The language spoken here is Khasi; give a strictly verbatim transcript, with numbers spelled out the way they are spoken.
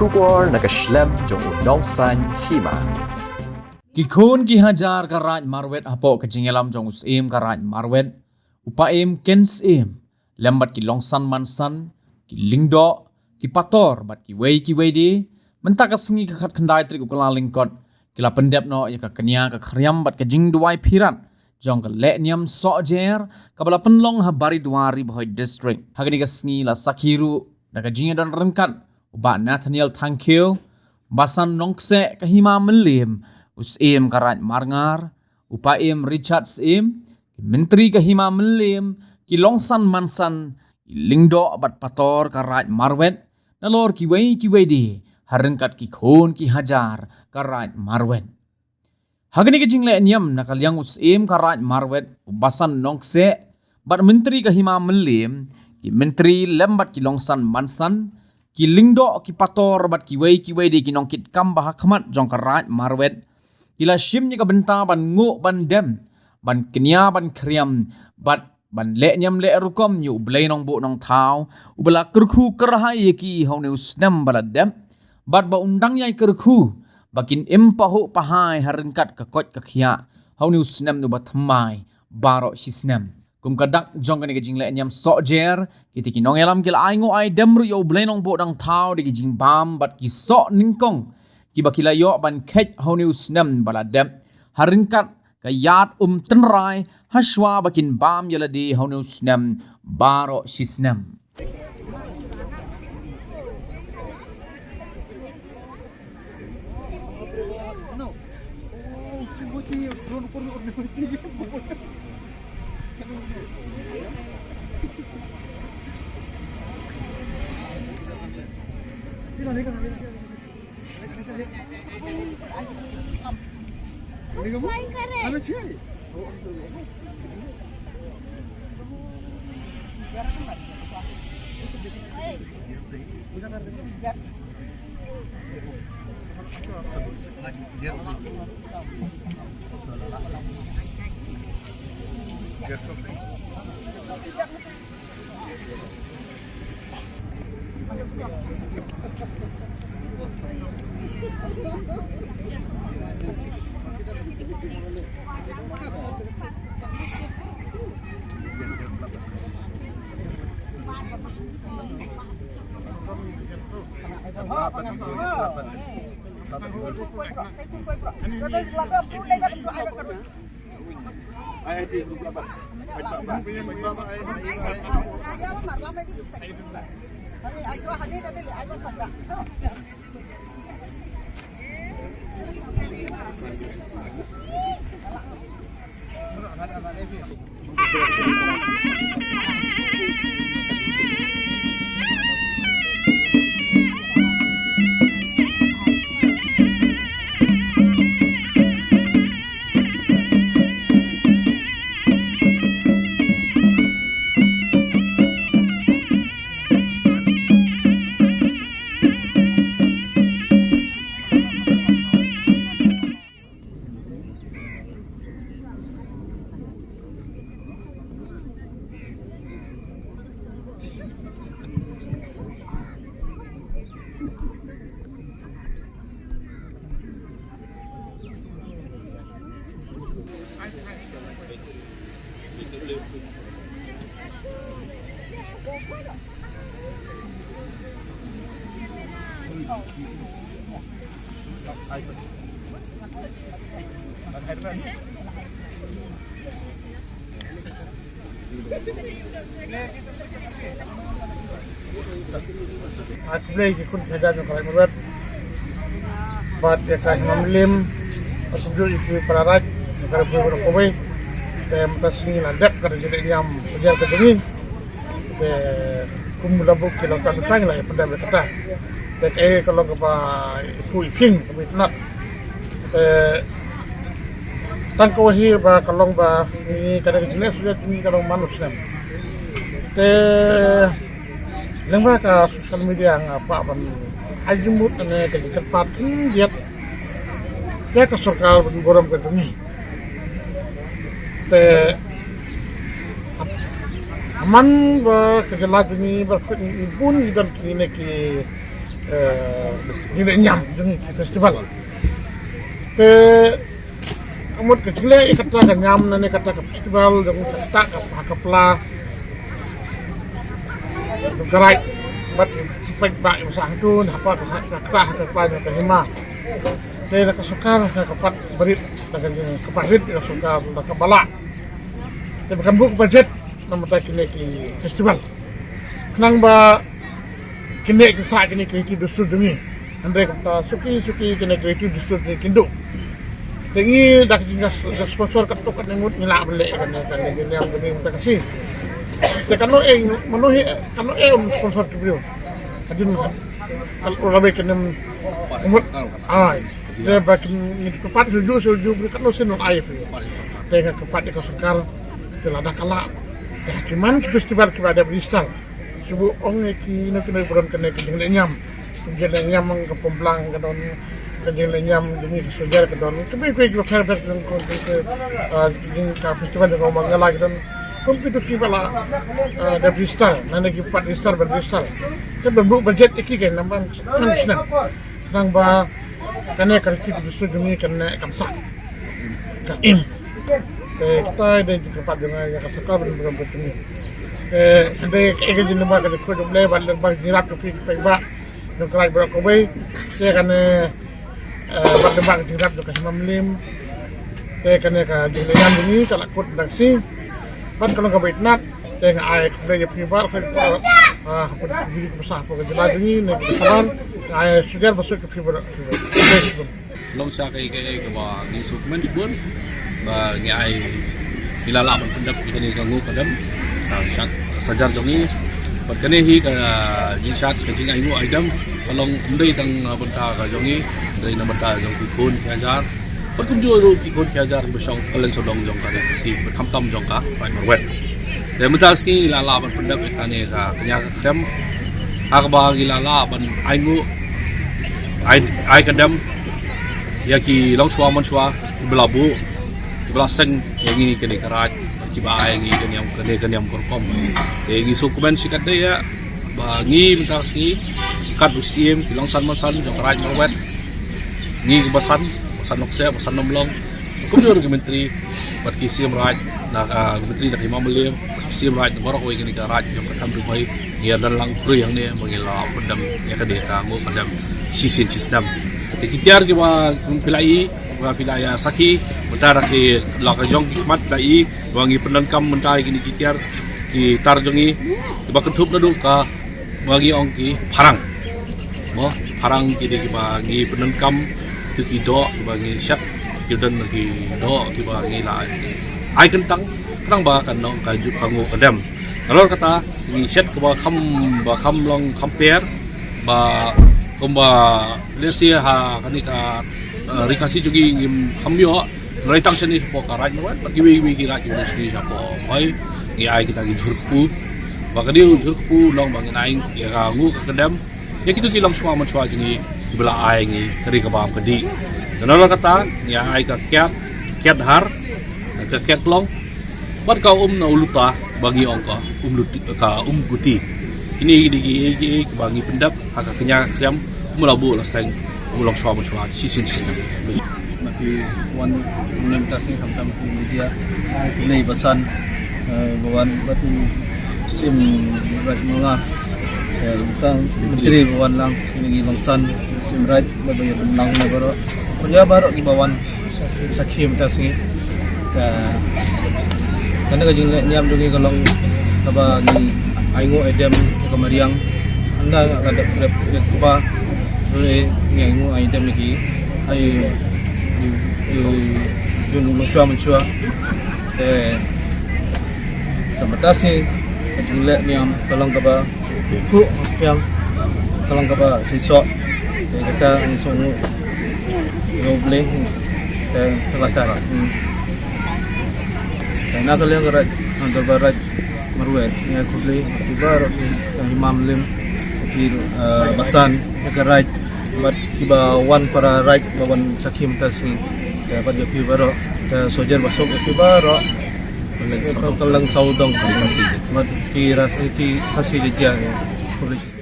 Khubor na ka shlem jong u Nongsaiñ Hima. Ki khun ki hajar ka Raid Marwet hapoh ka jingïalam jong u Syiem ka Raid Marwet, u Paiem Ken Syiem, lem bad ki Longsan Mansan, ki Lyngdoh, ki Pator bad kiwei kiwei de, mynta ka sngi ka khatkhyndai tarik u Kyllalyngkot, ki la pyndep noh ïa ka kñia ka khriam bad ka jingduwai phirat jong ka lehniam Sohjer, kaba la pynlong ha Baridwar, Ri Bhoi District. Ha kane ka sngi la sakhi ruh da ka jingïadon ryngkat u Bah Nathaniel Thangkhiew, Basan Nongkseh ka Hima Mylliem, u Syiem ka Raid Marngar, u Paiem Richard Syiem, ki Myntri ka Hima Mylliem, ki Longsan Mansan, ki Lyngdoh bad Pator ka Raid Marwet, nalor kiwei kiwei de, ha ryngkat ki khun ki hajar ka Raid Marwet. Ha kane ka jinglehniam na ka liang u Syiem ka Raid Marwet, u Basan Nongkseh, bad Myntri ka Hima Mylliem, ki Myntri lem bad ki Longsan Mansan, ki Lyngdoh, ki Pator bad kiwei kiwei de ki nongkitkam ba ha khmat jong ka Raid Marwet, ki la shim ïa ka bynta ban nguh ban dem, ban kñia ban khriam, bad ban lehniam leh rukom ïa u Blei Nongbuh Nongthaw, uba la kyrkhu kyrhai ïa ki ha une u snem ba la dep, bad ba un dang ïai kyrkhu ba kin im pahuh pahai ha ryngkat ka koit ka khiah ha une u snem uba thymmai baroh shi snem. Kum ka dak jong kane ka jinglehniam Sohjer, kita ki nongïalam ki la ai nguh ai dem ruh ïa u Blei Nongbuh Nongthaw da ki jingbam bad ki soh nyngkong kiba ki la ïoh ban kheit ha une u snem ba la dep, ha ryngkat ka ïad um tynrai, ha shuwa ba kin bam ïa lade ha une u snem baroh shi snem. Ai khublei ki khun ki hajar jong ka Raid Marwet bad ïa ka Hima Mylliem, bad kumjuh ïa ki para Raid jong ka Ri Bhoi baroh kawei. Te mynta sngi la dep ka jinglehniam Sohjer ka jong ngi. Te kum la buh ki la kan sa ngi la ïa pyndep ïa kata. Te kaei ka long kaba ïa phi ïa phi kaba itynnad. Te tang kawei hi ba ka long ba ngi, kane ka jingleh Sohjer jong ngi ka long man u snem. Te lyngba ka social media nga kwah ban ai jingmut ne ka jingkyrpad khyndiat ïa ka sorkar ban burom ka jong ngi. Te man ba ka jylla jong ngi ba khuid ngi bun ngi don kine ki eh, jingleh niam jong ki festival. Te ka mut ka jingleh ïa kata ka niam ne kata ka festival jong kata ka, ka pla jong ka Raid bad ki paidbah ïa ba sah tu, haba ka, ka, ka, ka pla jong ka hima. Te na ka sorkar na ka pat barit, na ka, ka pat rit na ka sorkar na ka ba lah. Te ba kan buh budget na ka bynta kine ki festival. Khnang ba kine ki sah kine ki riti dustur jong ngi. Hynrei kumta suki suki kine ki riti dustur jong ngi kin duh. Te ngi da ka jingïa sponsor katto katne ngut ngi lah ban leh kane kane kine ki niam jong ngi mynta ka sngi. Te kano eh mano hi kano eh um sponsor ki briew. Hadien kan ora be kane mut ai. Te ba kin ngi pat suju suju kano sien ai free. Te nga ka pat ka sorkar te lada ka lah. Te ha ki man ki festival ki ba dep register. Shu ong ïa kino kino ba don kane ka jingleh niam. Jingleh niam ka Pynblang ka don, ka jingleh niam jong ngi ka Sohiar ka don. Kiwei kiwei kiba pher pher ka don, ka, ka, ah, jing ka festival jong ka Mangala ka don. Kum kito kiba la, ah, dep register, nane ki pat register ban register. Te ban buh budget ïa ki kan nang ban nang snem. Khnang ba kane ka riti ka dustur jong ngi kan neh kan sah. Kan im. Te kita dei jingkyrpad jong nga ïa ka sorkar ban burom ka jong ngi. Te hynrei ka ïa ka jinglyngba ka jingkyrpad jong U Blei bad lyngba ka jingïarap jong phi ki paidbah jong ka Raid baroh kawei. Te kane, eh, bad lyngba ka jingïarap jong ka Hima Mylliem. Te kane ka jingleh niam jong ngi ka la kut da ka sngi. Bad ka long kaba itynnad. Te nga ai khublei ïa phi baroh, ah, hapoh ka jylla jong ngi ne ka Saban. Nga ai shuh ba suk ïa phi baroh. Long sha kaei kaei kaba ngi sngewkmen shibun ba ngi ai, ngi la lah ban pyndep ïa kane ka nguh ka dem, ah, sha, sha jar jong ngi. Bad kane hi ka jingshad ka jingainguh aidem ka long ym dei tang na bynta ka jong ngi, dei na bynta jong ki khun ki hajar. Bad kumjuh ruh ki khun ki hajar kiba shong kylleng sawdong jong ka ri Khasi bad khamtam jong ka Raid Marwet. Te mynta ka sngi ngi la lah ban pyndep ïa kane ka kñia ka krem ha kaba ngi la lah ban ainguh, ai, ai ka dem ïa ki longshuwa manshuwa kiba la buh, kiba la seng ïa ngi kane ka raid, kiba ai ïa ngi ka niam, kane ka niam ka rukom. Te ngi sngewkmen shikatdei ïa ba ngi mynta ka sngi kat u Siem ki longsan mansan jong ka Raid Marwet, ngi kiba san, ba san Nongseh, ba san Nomlong, kumjuh ki myntri bad ki Siem Raid na ka, ah, ki myntri na ka Hima Mylliem, ki Siem Raid na baroh kawei kane ka raid jong ka Thaiñ Ri Bhoi, ngi ïa don lang khrui hangne ba ngi la pyndem ïa kane ka nguh ka dem shisien shisnem. Te ki tiar kiba phi la i, ba phi la ïa sakhi mynta da ki la ka jong ki khmat phi la i, ba ngi pyndonkam mynta ïa kine ki tiar ki tar jong ngi kiba kynthup naduh ka ba ngi ong ki pharang. Mo, pharang ki dei kiba ngi pyndonkam, tu ki doh kiba ngi shet, ki don ki doh kiba ngi la ai kyntang, khnang ba kan long ka juk ka nguh ka dem. Nalor kata ngi shet kaba kham, ba kham long kham per, ba kumba lehse ha kane ka, eh, ri Khasi jong ngi ngim kham ïoh. Hynrei tang shane shapoh ka Raid Marwet bad kiwei kiwei ki raid kiba sdang shapoh Bhoi, ngi ai kita ki jhur kpu. Ba ka dei jhur kpu long ba ngin ai ïa ka nguh ka dem ïa kito ki longshuwa manshuwa jong ngi kiba la ai ngi ka ri ka bam ka dih. Nalor kata ngi ai ka kiad, kiad har, ka kiad klong bad ka um na u luta ba ngi ong ka um luti, ka um guti. Kine ki dei ki, ki, kiba ngi pyndep ha ka kñia ka krem, um la buh la seng, um long shuwa ba shuwa shisien shisnem. Ba phi wan mynta shisien khamtam ki media, ki lei ba san, eh, ba wan bad u Siem Raid Mawlai, eh, tang Myntri ba wan lang, ki ngi long san Siem Raid bad ba ïa lang na baroh. Pynïa baroh kiba wan sakhi mynta sngi. Te kane ka jingleh niam jong ngi ka long kaba ngi ainguh aidem ka mariang. Ynda nga la dep dep ïa kba ruh ngi ainguh aidem ïa ki. Ai, ai, ai, jun mynshuwa mynshuwa. Te ka mynta sngi ka jingleh niam ka long kaba Khuh, khuh, ka long kaba shisha. Te kata ngi sngewbha. Te kata. Hmm. Te na ka liang ka Raid, na ka Raid Marwet, ngi khublei ki baroh ki, ki Hima Mylliem, ki, eh, basan ka Raid, bad kiba wan para Raid ba wan sakhi mynta sngi. Te bad ïa phi baroh, te soldier ba suk ïa phi baroh. Ka lang sawdong. Bad ki ras ki Khasi Jaintia. Khublei.